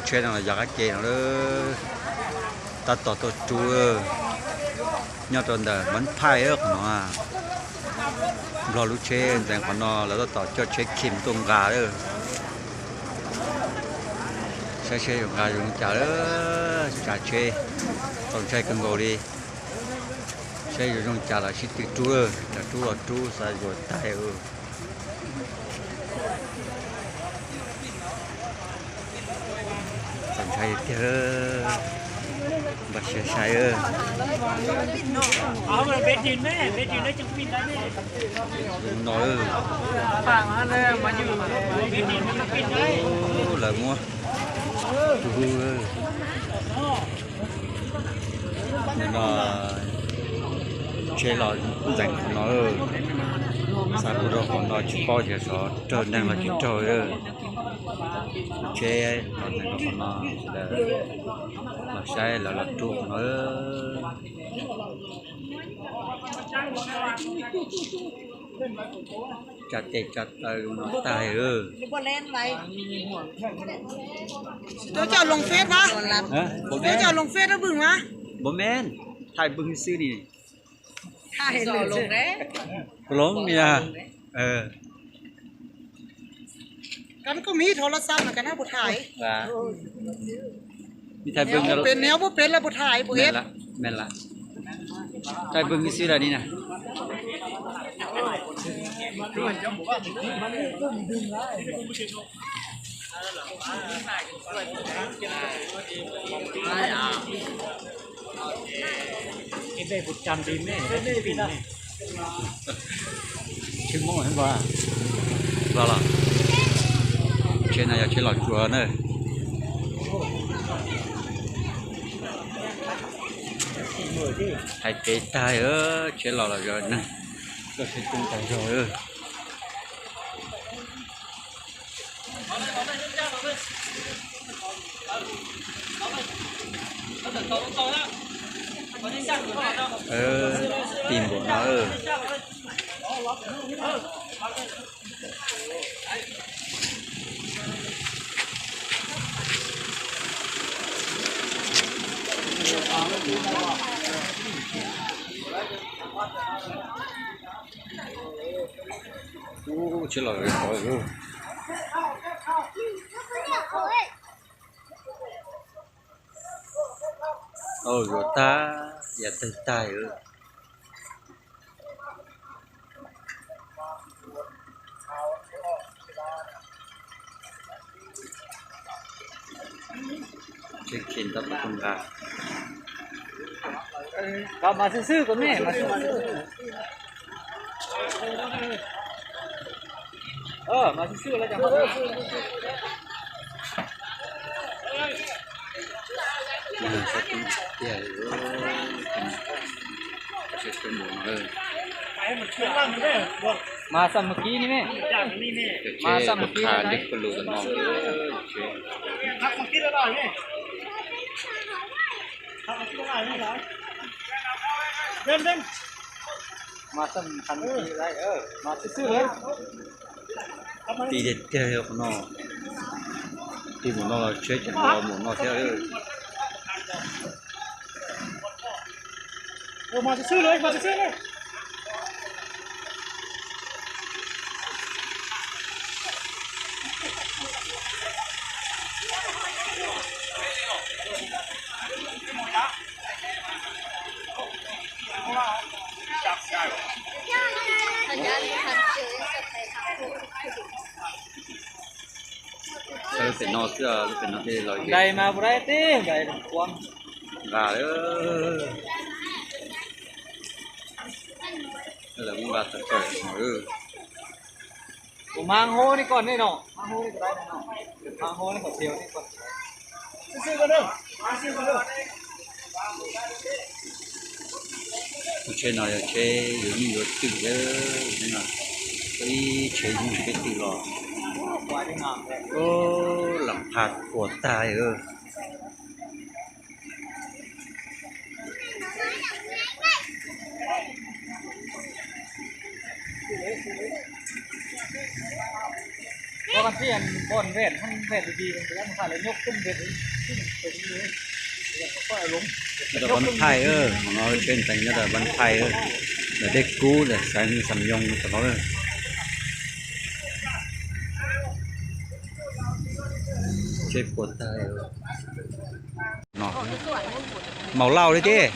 Tsheb no los yog qab ke no, tab tom tuaj rub, nyob rau ntawm Moos Phaij qhov no. Nplog lub tsheb ntxeev qhov no lawv tab tom coj tsheb khim tuaj nqa lawm. Saib seb yuav nqa zoo li cas, tsav tsheb, txaus ntshai kawg nkaus li. Saib yuav zoo li cas los sib tw rub, los rub los rub xav yuav tag. Txaus ntshai tiag, npaj siab sai. No, lawv muab, no, tsheb los ntxeev qhov no, xa kuv rau qhov no tsis paub tias xyov raug neeg los tsis raug. Tsheb los ntxeev rau qhov no, sawv daws los saib lawv los rub qhov no. Tsa tes tsa taw no tag. Cov coj loo feb na, cov coj loo feb na bwj mas, npam me, thaij bwj xwb ni. Loo niag, koj mib thov lab xab mas koj na puas thaij, peb neb puas peb lawv puas thaij puas eb. Thaij bwj xwb lawm ni na. Tsheb Hmoob los, tsheb no yog tsheb los tsuav na. Hais kev tag, tsheb los los zog neeg, koj tsheb coob tag zog. Ti npaum no. Ub, tsheb los qhov, yuav tag, yam twg tag. Tsheb khim tab tom tuaj nqa. Mas xwb xwb, mas xwb xwb. Mas xwb xwb. Mas xam mus kib ni me. Mas xam mus kib no. Mas xam mus kib, mas xwb xwb. Ti tiag tiag qhov no. Ti mus no los tsheb tseem los mus no thiab. Lub pem no xwb, lub pem no thiaj los nqaij mas puas dai tib nqaij nqa lawm. Lawv muab nqa tawm tawm no. Ua mas hov nej ko nej no, mas hov nej ko, mas hov nej ko, tsheb no yog tsheb yuav nyuj yuav twm, ib tsheb nyuj tsheb twm los, lam phaj puas tag. Bab Phais, peb ntees nyob ntawm Bab Phais, ntawm Dej Kub, ntawm xeev Xam Yoos tom no. Tsheb puas tag no. Maum Lauj li tib.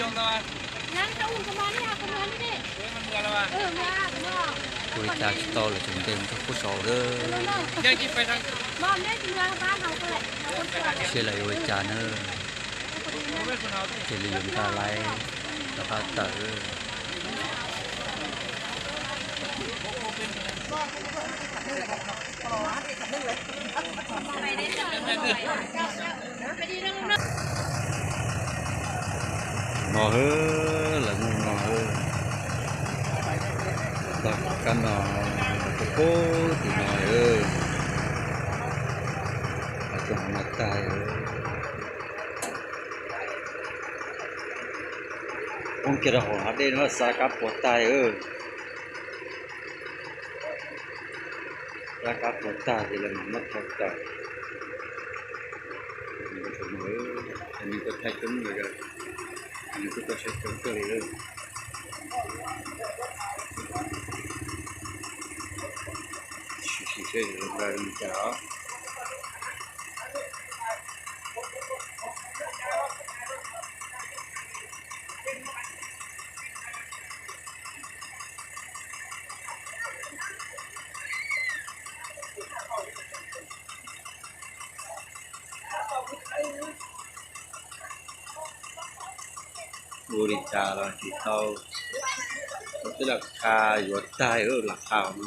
Ua li cas tsis tau lawm, tseem nce mus rau Pub Saum lawm. Seb lawv yuav ua li cas na. Ces li yuav nqa laiv rov qab tawm. No hwb, lawv mus no hwb. Tog kab no, pub pub tim no, tog no tag. Poob kiag rau hauv hav dej no, xa kab puas tag. Xa kab puas tag ces lawv mam muab thau tawm. Nws kuj thaij coob li, nws kuj tau saib coob kawg li. Sim sim seb nqa li cas os. Ua li cas los tsis tau, twb lam kha yuav tag lam kha no.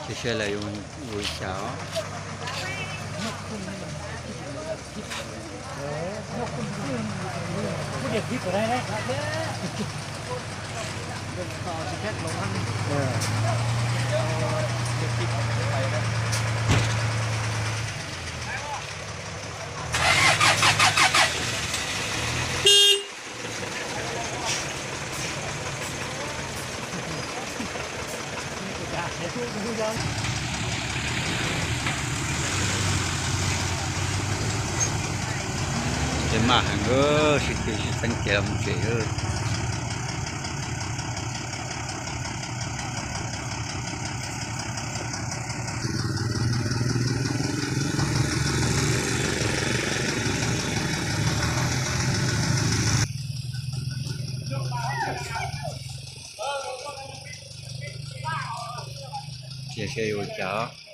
Ces seb lawv yuav ua li cas os. Ces maj heev, sib tw sib teeb kev los mus tsev. Ces seb yuav ua cas.